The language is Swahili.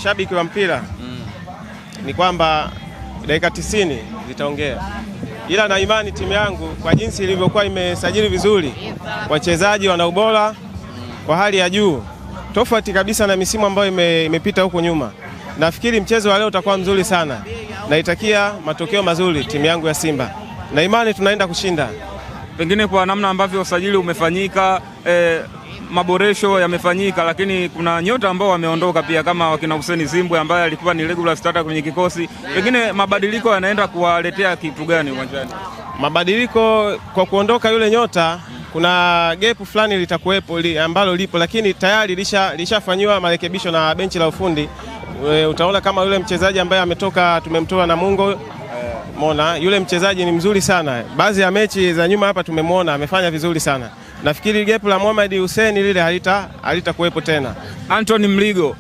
shabiki wa mpira ni kwamba dakika 90 zitaongea, ila na imani timu yangu kwa jinsi ilivyokuwa imesajili vizuri, wachezaji wana ubora wa hali ya juu, tofauti kabisa na misimu ambayo imepita huko nyuma. Nafikiri mchezo wa leo utakuwa mzuri sana. Naitakia matokeo mazuri timu yangu ya Simba na imani tunaenda kushinda. Pengine kwa namna ambavyo usajili umefanyika, maboresho yamefanyika, lakini kuna nyota ambao wameondoka pia kama wakina Hussein Zimbwe ambaye alikuwa ni regular starter kwenye kikosi. Pengine mabadiliko yanaenda kuwaletea kitu gani uwanjani? Mabadiliko kwa kuondoka yule nyota, kuna gap fulani litakuwepo ambalo lipo, lakini tayari lishafanyiwa marekebisho na benchi la ufundi. Utaona kama yule mchezaji ambaye ametoka, tumemtoa Namungo, mona yule mchezaji ni mzuri sana. Baadhi ya mechi za nyuma hapa tumemwona amefanya vizuri sana. Nafikiri gap la Mohamed Hussein lile halitakuwepo tena. Anthony Mligo.